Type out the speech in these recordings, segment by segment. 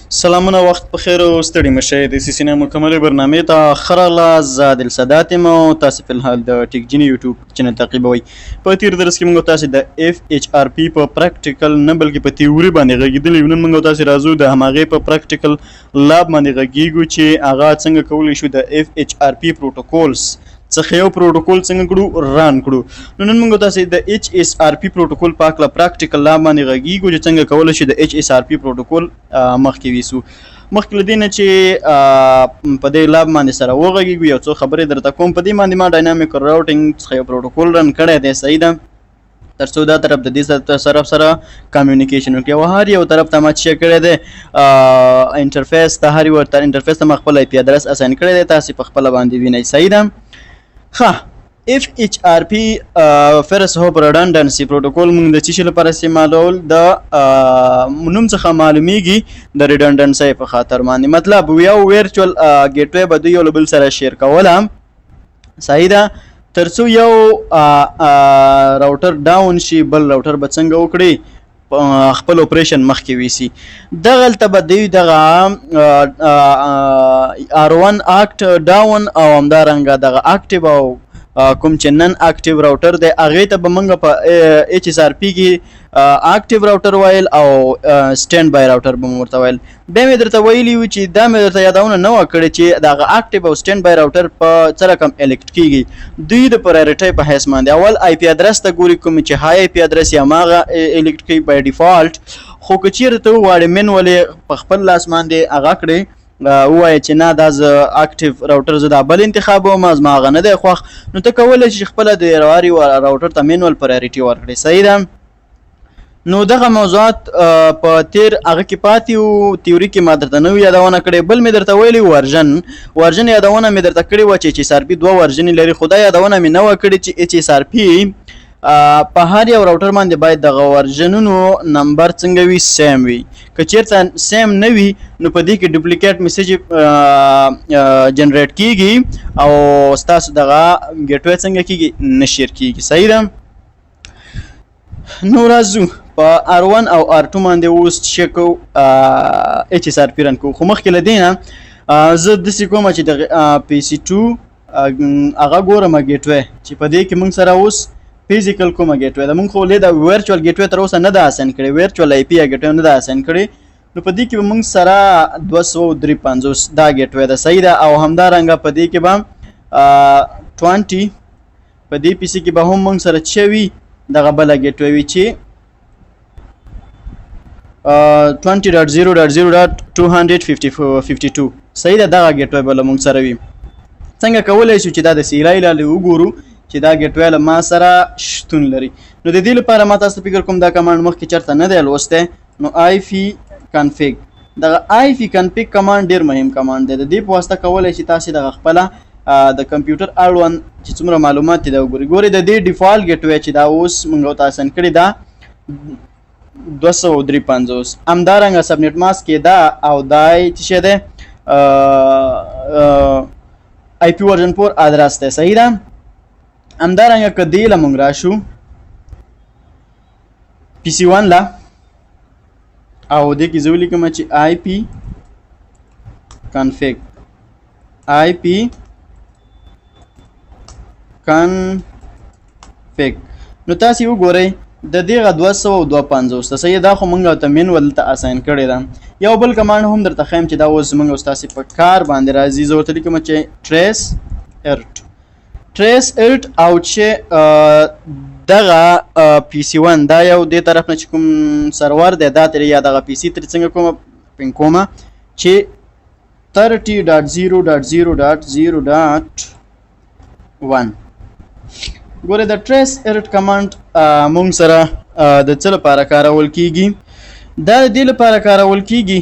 سلامونه، وخت په خیر او ستړي مشه. د سی سي مکملې برنامې ته ښه راغلاست. زه عادل سادات یم او تاسې فی الحال د ټیک جیني یوټیوب چینل تعقیبوئ. په تیر درس کې موږ تاسې د اف ایچ آر پی په پریکټیکل نه، بلکې په تیوري باندې غږېدلي یو. نن موږ تاسې راځو، د هماغې په پریکټیکل لاب باندې غږیږو چې هغه څنګه کولی شو د اف ایچ آر پی پروټوکولز څخه یو پروټوکول څنګه کړو run کړو. نو نن موږ تاسو د ایچ ایس آر پی پروټوکول په هکله پریکټیکل لاب باندې غږیږو چې څنګه کولی شو د ایچ ایس آر پی پروټوکول مخکې ویسو. مخکې له دې نه چې په دې lab باندې سره وغږیږو، یو څو خبرې درته کوم. په دې باندې ما dynamic routing څخه یو پروټوکول run کړی دی، صحیح ده، ترڅو دا طرف د دې طرف سره communication وکړي. او هر یو طرف ته ما چې کړی دی interface ته، هر یو interface ته ما خپل IP address assign کړی دی. تاسو په خپل باندې وینئ، صحیح ده. ښه، اف ایچ آر پی first hop redundancy protocol موږ د چی لپاره استعمالول؟ د نوم څخه معلومیږي، د redundancy په خاطر باندې. مطلب یو virtual gateway به دوی یو له بل سره share کوله، صحیح ده، ترڅو یو router down شي، بل راوټر به څنګه وکړي؟ خپل operation مخکې ویسي. دغلته به دوی دغه R1 اکټ down او همدارنګه دغه active او کوم چې non active router دی، هغې ته به موږ په ایچ ایس آر پی کې active router ویل او standby router به مو ورته ویل. بیا مې درته ویلي وو چې دا مې درته یادونه نه وه کړې چې دغه active او standby router په څه رقم elect کیږي. دوی د priority په حیث باندې اول IP address ته ګوري، کوم چې high IP address یا ماغه elect کوي by default. خو که چیرته ته وغواړې manually په خپل لاس باندې هغه کړې، ووایه چې نه، دا زه active router زه دا بل انتخابوم، زما هغه نه دی خوښ، نو ته کولی شې خپله د هر یو راوټر ته manual priority ورکړې، صحیح ده. نو دغه موضوعات په تیر هغه کې پاتې وو، تیوري کې ما درته نه یادونه کړې. بل مې درته ویلي، ورژن یادونه مې درته کړې وه چې ایچ ایس آر پي دوه ورژنې لري، خو دا یادونه مې نه وه کړې چې ایچ ایس آر پي په هر یو راوټر باندې باید دغه ورژنونو نمبر څنګه وي؟ same وي. که چیرته same نه وي، نو په دې کې duplicate message generate کیږي او ستاسو دغه gateway څنګه کیږي؟ نه share کیږي، صحیح ده. نو راځو په R1 او R2 باندې اوس چې کو ایچ ایس آر پی run کو. خو مخکې له دې نه زه داسې کوم چې د PC 2 هغه ګورم gateway چې په دې کې موږ سره اوس physical کومه gateway ده. موږ خو له دا virtual gateway تر اوسه نه ده assign کړې، virtual IP gateway نه ده assign کړې. نو په دې کې به موږ سره 253 دا gateway ده، صحیح ده. او همدارنګه په دې کې به 20 په دې PC کې به هم موږ سره چې وي، دغه بله gateway وي چې 20.0.0.252، صحیح ده. دغه gateway به له موږ سره وي. څنګه کولی شو چې دا د CLI لاندې وګورو چې دا gateway له ما سره شتون لري؟ نو د دې لپاره ما تاسو فکر کوم دا command مخکې چېرته نه دی لوستی. نو ipconfig، دغه ipconfig command ډیر مهم command دی. د دې په واسطه کولی شئ تاسې دغه خپله د کمپیوټر اړوند چې څومره معلومات دي دا وګورئ. ګورئ، د دې default gateway چې دا اوس موږ ته assign کړې ده 253. همدارنګه subnet mask کې دا او دا څه شی دی؟ IP version 4 ادرس دی، صحیح ده. همدارنګه که دې له موږ راشو PC 1 له او دې کې زه ولیکم چې ipconfig، ipconfig، نو تاسې وګورئ د دې 252 ته، صحیح ده. خو مونږ ته manual ته assign کړی ده. یو بل command هم درته ښیم چې دا اوس مونږ ستاسې په کار باندې راځي. زه ورته لیکم چې tracert، tracert، او چې دغه PC 1 دا یو دې طرف نه چې کوم سرور دی، دا ترې یا دغه PC ترې څنګه کومه ping کومه چې 30.0.0.0.1. ګوره، د tracert command مونږ سره د څه لپاره کارول کیږي؟ دا د دې لپاره کارول کیږي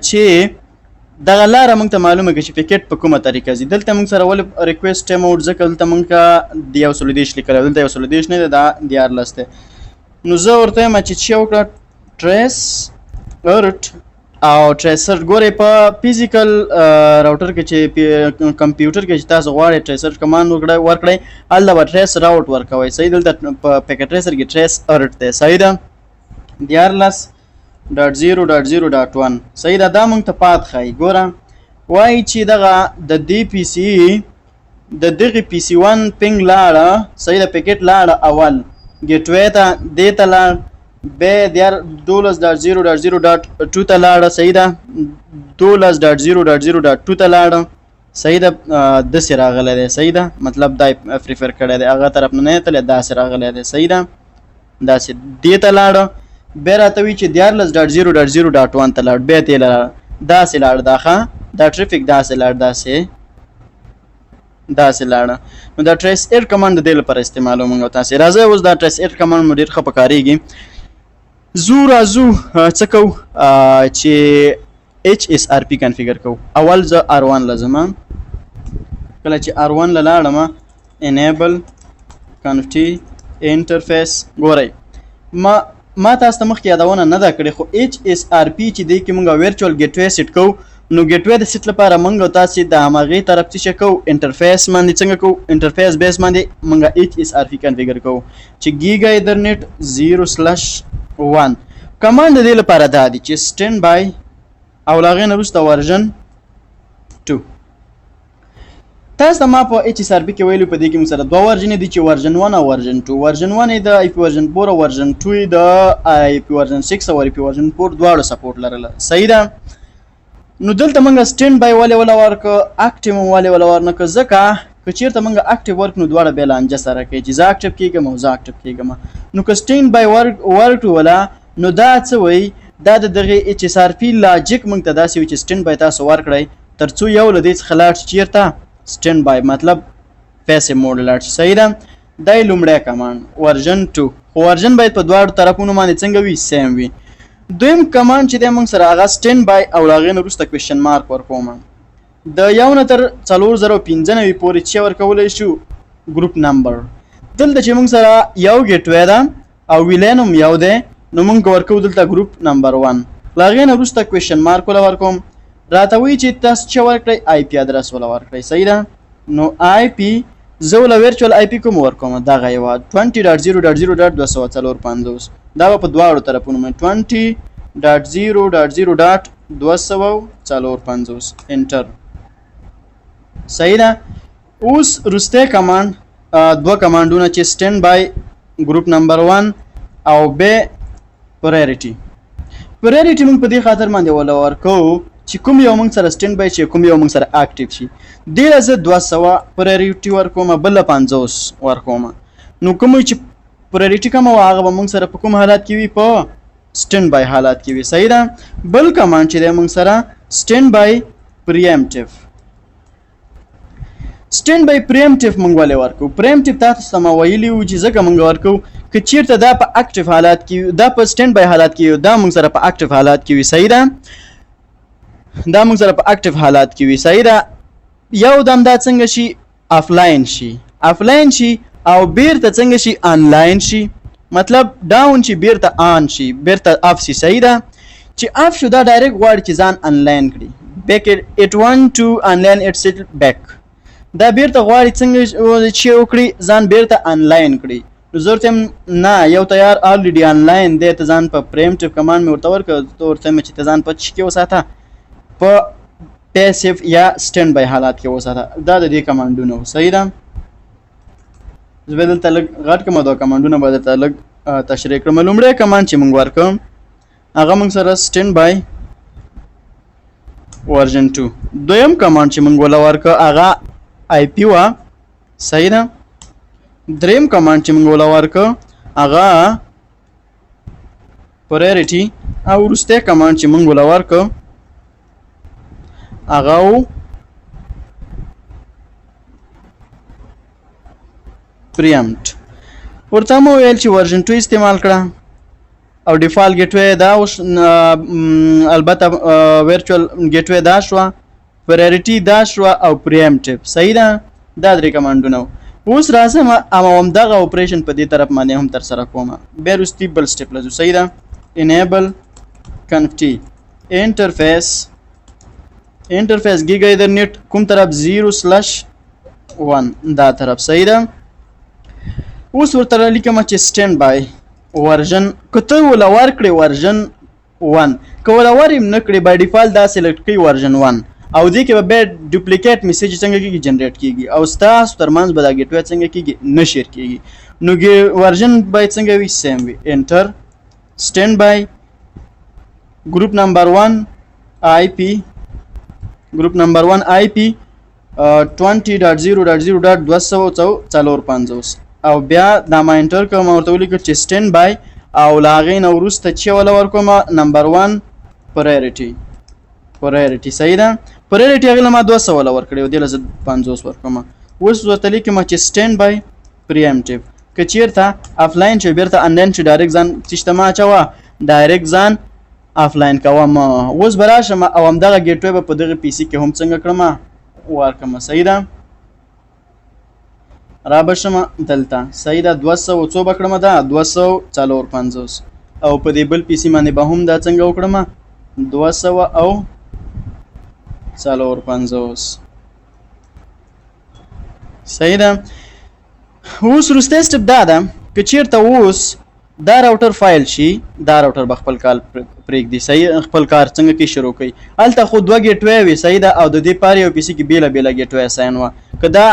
چې دغه لاره مونږ ته معلومه کړي چې packet په کومه طریقه ځي. دلته مونږ سره ولې request timeout؟ ځکه دلته مونږ د 130 لیکلی، دلته 130 نه دی، دا 13 دی. نو زه ورته وایم چې څه وکړه؟ tracert او tracert. ګورئ، په physical router کې چې کمپیوټر کې چې تاسو غواړئ tracert command وکړئ ورکړئ، هلته به trace route ورکوئ، صحیح. دلته په Packet Tracer کې tracert دی، صحیح ده. 13. ډاټ 0 ډاټ 0 ډاټ 1. صحیح ده. دا مونږ ته path ښایي. ګوره، وایي چې دغه د دې پی سی، د دغه پی سی 1 ping لاړه، صحیح ده، packet لاړه اول gateway ته، دې ته لاړ، بیا 12.0.0.2 ته لاړه، صحیح ده، 12.0.0.2 ته لاړه، صحیح ده. داسې راغلی دی، صحیح ده. مطلب دا prefer کړی دی، هغه طرف نه نه تللی، داسې راغلی دی، صحیح ده. داسې دې ته لاړه، بیا راته وایي چې 13.0.0.1 ته لاړ، بیا ترې لاړ، داسې لاړ. دا ښه، دا traffic داسې لاړ، داسې داسې لاړه. نو دا tracert command د دې لپاره استعمالو موږ تاسې. راځئ اوس دا tracert command مو ډېر ښه پکارېږي. زو راځو، څه کوو چې HSRP configure کوو. اول زه R1 لزم. کله چې R1 له لاړم، enable conf t interface. ګورئ، ما تاسو ته مخکې یادونه نه ده کړې، خو HSRP چې دی کې مونږ virtual gateway set کوو. نو gateway د set لپاره مونږ تاسو د هماغې طرف څه کوو؟ interface باندې څنګه کوو؟ interface base باندې مونږ HSRP configure کوو چې giga ethernet 0/1. command د دې لپاره دا دی چې standby او له هغې نه وروسته version 2. تاسو ته ما په HSRP کې ویلو، په دې کې موږ سره دوه version دي، چې version 1 او version 2. version 1 د IP version 4 او version 2 د IP version 6 او IP version 4 دواړو support لرله، صحیح ده. نو دلته موږ standby ولې ولا ورک، active ولې ولا ورنک؟ ځکه که چیرته موږ active ورک، نو دواړه به لانجه سره کوي چې زه active کیږم او زه active کیږم. نو که standby ورک ورکړو ولا، نو دا څه وایي؟ دا د دغه HSRP logic موږ ته داسې وي چې standby تاسو ورکړئ، ترڅو یو له دې څخه لاړ شي چیرته standby، مطلب passive mode لاړ شي، صحیح ده. دا یې لومړی command version 2، خو version باید په دواړو طرفونو باندې څنګه وي؟ same وي. دویم command چې دی موږ سره، هغه standby او له هغې نه وروسته question mark ورکوم. د یو نه تر 4095 پورې چې ورکولی شو group number. دلته چې موږ سره یو gateway ده او VLAN هم یو دی، نو موږ ورکوو دلته group number 1. له هغې نه وروسته question mark وله ورکوم. راته وایي چې تاسو چې ورکړئ، IP address وله ورکړئ، صحیح ده. نو IP زه وله virtual IP کوم ورکوم؟ دغه یوه 20.0.0.254. دا به په دواړو طرفونو باندې 20.0.0.254، enter، صحیح ده. اوس وروستی command، دوه command ونه چې standby group number 1 او به priority. priority موږ په دې خاطر باندې ولا ورکو چې کوم یو موږ سره standby شي، کوم یو موږ سره active شي. دې له زه 200 priority ورکوم، بل 50 ورکوم. نو کوم چې priority کوم، هغه به موږ سره په کوم حالت کې وي؟ په standby حالت کې وي، صحیح ده. بل command چې دی موږ سره standby preemptive. Standby preemptive مونږ ولې ورکو؟ preemptive تاسو ته ما ویلي وو چې ځکه مونږ ورکو که چیرته دا په active حالت کې، دا په standby حالت کې، دا مونږ سره په active حالت کې وي، صحیح ده. دا مونږ سره په active حالت کې وي، صحیح ده. یو دم دا څنګه شي؟ افلاین شي، افلاین شي او بیرته څنګه شي؟ انلاین شي. مطلب down شي، بیرته on شي، بیرته off شي، صحیح ده. چې off شو، دا direct غواړي چې ځان انلاین کړي. Back، it want to online itself back. دا بیرته غواړي څنګه چې وکړي؟ ځان بیرته انلاین کړي. نو زه ورته نه، یو تیار already online دی، ته ځان په preemptive command مې ورته ورکړ. ته ورته مې چې ته ځان په څه کې وساته؟ په passive یا standby حالات کې وساته. دا د دې command ونه، صحیح ده. زه به دلته لږ غټ کړم، دا command ونه به درته لږ تشریح کړم. لومړی command چې موږ ورکوم، هغه موږ سره standby version 2. دویم command چې موږ ولا ورکو، هغه IP وا، صحیح ده. دریم command چې موږ ولا ورکو، هغه priority، او وروستی command چې موږ ولا ورکو، هغه و preempt. ورته مو ویل چې version 2 استعمال کړه او default gateway دا اوس، البته virtual gateway دا شوه، priority دا شوه او preemptive، صحیح ده. دا درې command ونه. اوس راځم او همدغه operation په دې طرف باندې هم تر سره کوم، بیا وروستي بل step لځو، صحیح ده. Enable conf t interface، interface giga ethernet کوم طرف؟ 0/1 دا طرف، صحیح ده. اوس ورته لیکم چې standby version، که ته ولا ورکړې version 1 که ولا وریم نه کړي، بای ډیفالت دا سلیکټ کوي ورژن 1، او دې کې به بیا ډوپلیکیټ میسج څنګه کیږي؟ جنریټ کیږي، او ستاسو ترمنځ به دا ګیټوی څنګه کیږي؟ نه شیر کیږي. نو ورژن باید څنګه وي؟ سیم وي. انټر، سټینډ بای، ګروپ نمبر 1 آی پی، ګروپ نمبر 1 آی پی 20.0.0.254، او بیا دا ما انټر کوم، ورته ولیکل چې سټینډ بای، او له هغې نه وروسته چې ولا ورکوم نمبر 1 پرایورټي. پرایورټي صحیح ده. پرایورټي هغې له ما 200 له ورکړې او دې له زه 50 ورکوم. اوس ورته لیکم چې سټینډ بای پریمټیو. که چیرته افلاین شي، بیرته انلاین شي، ډایرکټ ځان چې ما اچوه، ډایرکټ ځان افلاین کوم. اوس به راشم او همدغه ګیټوی به په دغه پی سي کې هم څنګه کړم؟ ورکړم. صحیح ده. را به شم دلته. صحیح ده. 200 څو به کړم؟ دا 254، او په دې بل پی سي باندې به هم دا څنګه وکړم؟ 254. صحیح ده. اوس وروستی سټپ دا ده، که چیرته اوس دا راوټر فایل شي، دا راوټر به خپل کار پرېږدي. صحیح، خپل کار څنګه کې؟ شروع کوي. هلته خو دوه ګیټوی وي. صحیح ده. او د دې پاره یو پی سي کې بېله بېله ګیټوی ساین وه. که دا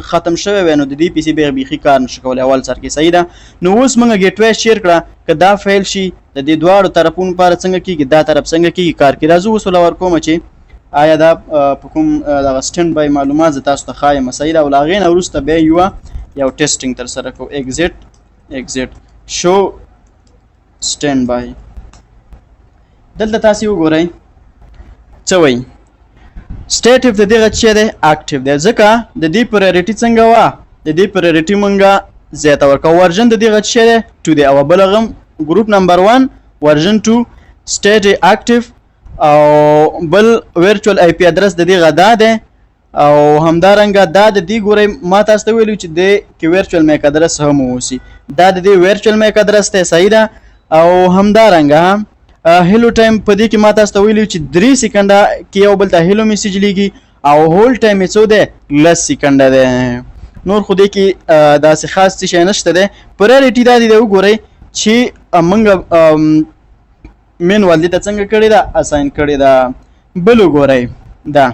ختم شوی وی، نو د دې پی سي بیا بیخي کار نشي کولی اول سر کې. صحیح ده. نو اوس موږ ګیټوی شیر کړه. که دا فایل شي، د دې دواړو طرفونو لپاره څنګه کېږي؟ دا طرف څنګه کېږي؟ کار کوي. راځو اوس وله ورکوم چې آیا دا په کوم دغه سټینډ بای معلومات زه تاسو ته ښایم. صحیح ده. او له هغې نه وروسته بیا یو ټیسټینګ ترسره کوو. اگزیټ، اگزیټ، شو سټینډ بای. دلته تاسو وګورئ څه وایي. سټیټیو د دغه چې دی اکټیو دی، ځکه د دې پرایورټي څنګه وه؟ د دې پرایورټي مونږه زیاته ورکوو. ورژن د دغه چې دی 2 دی، او بل غم ګروپ نمبر 1، ورژن 2، سټیټ اکټیو، او بل ورچوال آی پی ادرس د دې غدا دی. او همدارنګه دا د دې ګورئ، ما تاسو ته ویلو چې د کې ورچوال میک ادرس هم اوسي. دا د دې ورچوال میک ادرس دی. صحیح ده. او همدارنګه هلو ټایم په دې کې ما تاسو ته ویلو چې 3 سیکنډه کې یو بل ته هلو میسج لیږي، او هول ټایم یې څو دی؟ 10 سیکنډه دی. نور خو دې کې داسې خاص څه شی نشته دی. پرایورټي دا دی، وګورئ چې موږ مینوال دې ته څنګه کړې ده؟ اساین کړې ده. بل وګورئ دا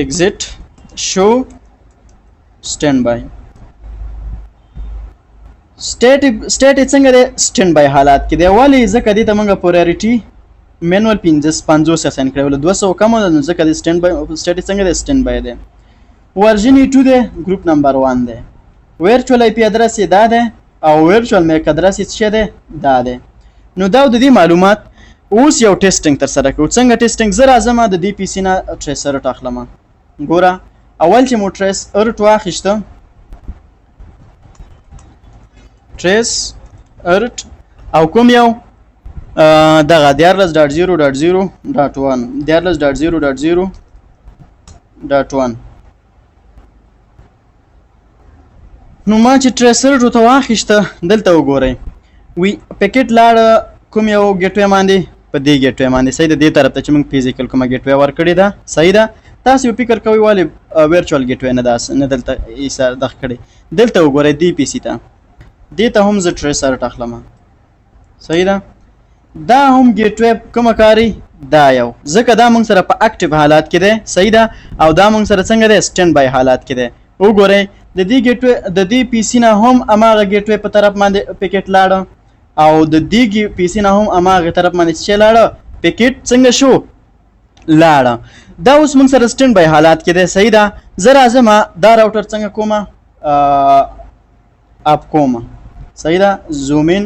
exit، show stand by، state څنګه دی؟ سټینډ بای حالات کې دی. ولې؟ ځکه دې ته موږ پرایورټي مینوال 55 اساین کړی ول، 200 کم ده، نو ځکه د سټینډ بای سټیټ څنګه دی؟ سټینډ بای دی. ورژن 2 دی، ګروپ نمبر 1 دی، ورچوال آی پی ادرس یې دا دی، او ورچوال میک ادرس یې څه دی؟ دا دی. نو دا د دې معلومات. اوس یو ټیسټینګ تر سره کوو. څنګه ټیسټینګ؟ زه راځم د دې پی سي نه ټریسرټ اخلم. ګوره، اول چې مو ټریس ارټ واخیسته، ټریس ارټ، او کوم یو؟ دغه 13.0.0.1، 13.0.0.1. نو ما چې ټریسرټ ورته واخیسته، دلته وګورئ، وی پیکټ لاړ کوم یو ګیټوی باندې؟ په دې ګیټوی باندې. صحیح ده. دې طرف ته چې موږ فزیکل کومه ګیټوی ورکړې ده. صحیح ده. تاسو فکر کوئ ولې ورچوال ګیټوی نه داس نه دلته ایسه دغه کړې؟ دلته وګورئ، دې پی سي ته، دې ته هم زه ټریسرټ اخلم. صحیح ده. دا هم ګیټوی کومه کاری؟ دا یو، ځکه دا موږ سره په اکټیو حالات کې دی. صحیح ده. او دا موږ سره څنګه دی؟ سټینډ بای حالات کې دی. وګورئ، د دې ګیټوی، د دې پی سي نه هم هماغه ګیټوی په طرف باندې پیکټ لاړه، او د دې پی سي نه هم هماغه طرف باندې چې لاړه، پیکټ څنګه شو؟ لاړه. دا اوس موږ سره سټینډ بای حالات کې دی. صحیح ده. زه راځم دا راوټر څنګه کومه؟ اپ کوم. صحیح ده. زوم ان،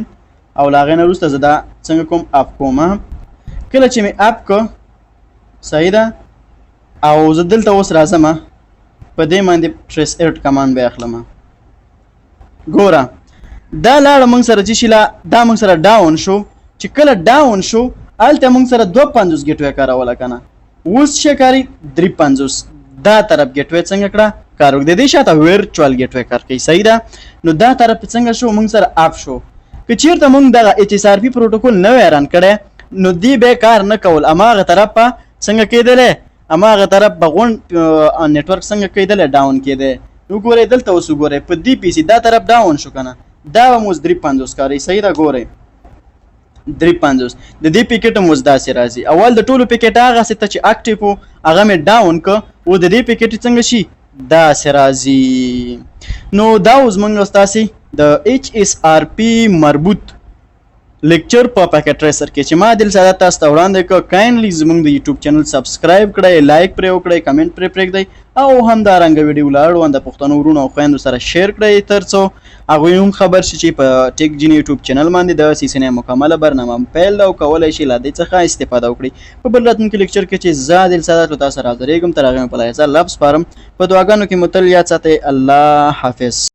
او له هغې نه وروسته زه دا څنګه کوم؟ اپ کوم. کله چې مې اپ کو، صحیح ده، او زه دلته اوس راځم، په دې باندې ټریس ارټ کمانډ به اخلم. ګوره، دا لاړه موږ سره چې شي لا دا موږ سره ډاون شو. چې کله ډاون شو، هلته موږ سره 52 ګیټوی کاروله که نه؟ اوس څه کاري؟ 53. دا طرف ګیټوی څنګه کړه؟ کار وکړ. د دې شاته ورچوال ګیټوی کار کوي. صحیح ده. نو دا طرف څنګه شو؟ موږ سره اپ شو. که چیرته موږ دغه اچ اس آر پی پروتوکول نه وای رن کړی، نو دې به کار نه کول. هماغه طرف به څنګه کېدلی؟ هماغه طرف به غونډ نتورک څنګه کېدلی؟ ډاون کېدی. وګورئ دلته اوس، وګورئ په دې پی سي دا طرف ډاون شو که نه؟ دا به مو اوس 53 کاري. صحیح ده. ګورئ. 350. د دې پیکټ هم اوس داسې راځي. اول د ټولو پیکټ هغه څه ته چې اکټیو وو هغه مې ډاون که، اوس د دې پیکټ څنګه شي؟ داسې راځي. نو دا اوس موږ ستاسې د ایچ اس آر پی مربوط لیکچر په پیکټ ټریسر کې چې ما عادل سادات تاسو ته وړاندې کړ. کاینډلی زموږ د یوټیوب چینل سبسکرایب کړئ، لایک پرې وکړئ، کمنټ پرې پرېږدئ او همدارنګه ویډیو له اړوند پښتنو وروڼو او خویندو سره شیر کړئ، ترڅو هغوی هم خبر شي چې په ټیک جیني یوټیوب چینل باندې د سی سي مکمله برنامه پیل ده او کولای شي له دې څخه استفاده وکړي. په بل راتلونکي لیکچر کې چې زه عادل سادات له تاسو سره حاضرېږم، تر هغې مې په لایزه لب سپارم. په دعاګانو کې مو تل یاد ساتئ. الله حافظ.